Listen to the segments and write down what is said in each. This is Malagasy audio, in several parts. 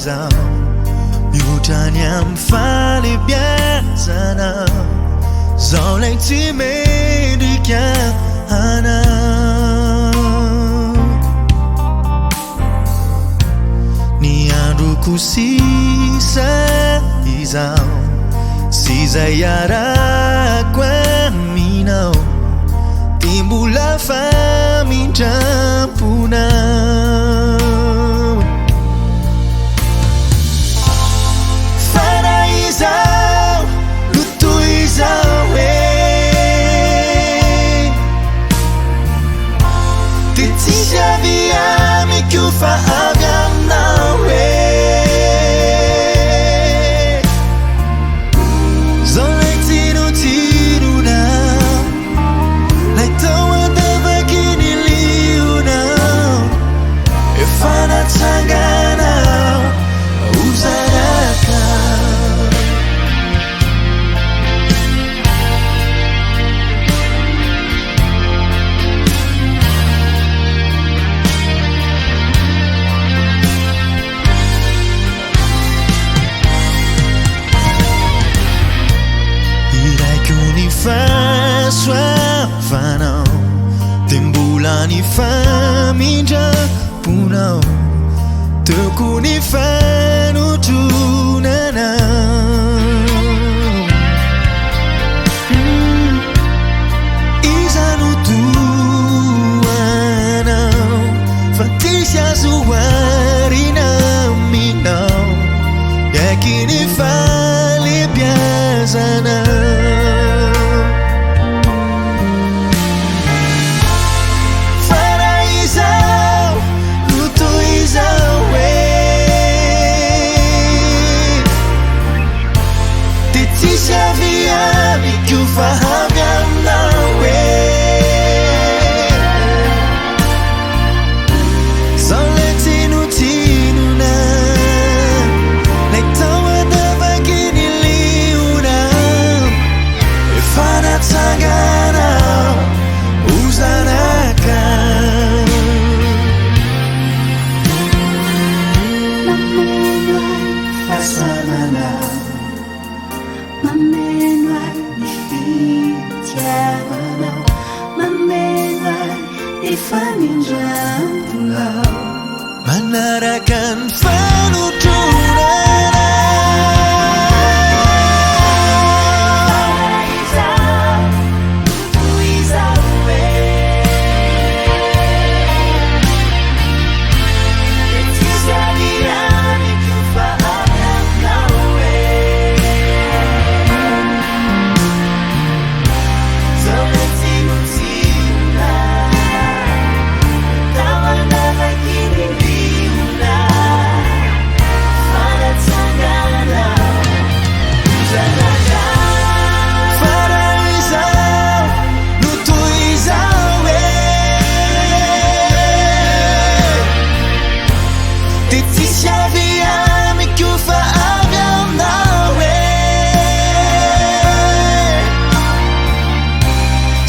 izao mihoatra ny amin'ny fahalehibiazanao Zaho lay tsy mendrika anao Ny androko sisa izao sy izay iarahako aminao dia mbola famindram-ponao Fa raha izaho no toy izao e Dia tsisy avy amiko fa avy aminao e Zao lay tsinontsinona Lay tao an-davaky ny liona Efa natsanganao ho zanakao. Iraiko ny fahasoavanao Dia mbola ny famindram-ponao Teo koa ny fanotronanao Iza no toa anao Fa tsisy azo oharina aminao Miaiky ny fahalehibiazanao Fa raha izaho no toy izao e Dia tsisy avy amiko fa avy aminao e Zaho lay tsinontsinona Lay tao an-davaky ny liona Efa natsanganao ho zanakao. Mameno ahy ny fahasoavanao, mameno ahy ny fitiavanao, mameno ahy ny famindram-ponao. Manaraka ny fanotronana. Fa raha izaho no toy izao e Dia tsisy avy amiko fa avy aminao e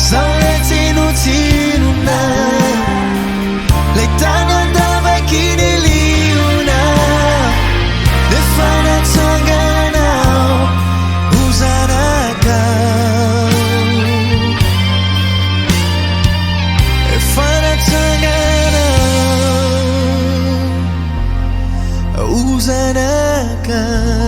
Zaho lay tsinontsinona Lay tany an-davaky ny liona Nefa natsanganao ho zanakao Efa natsanganao ho zanakao.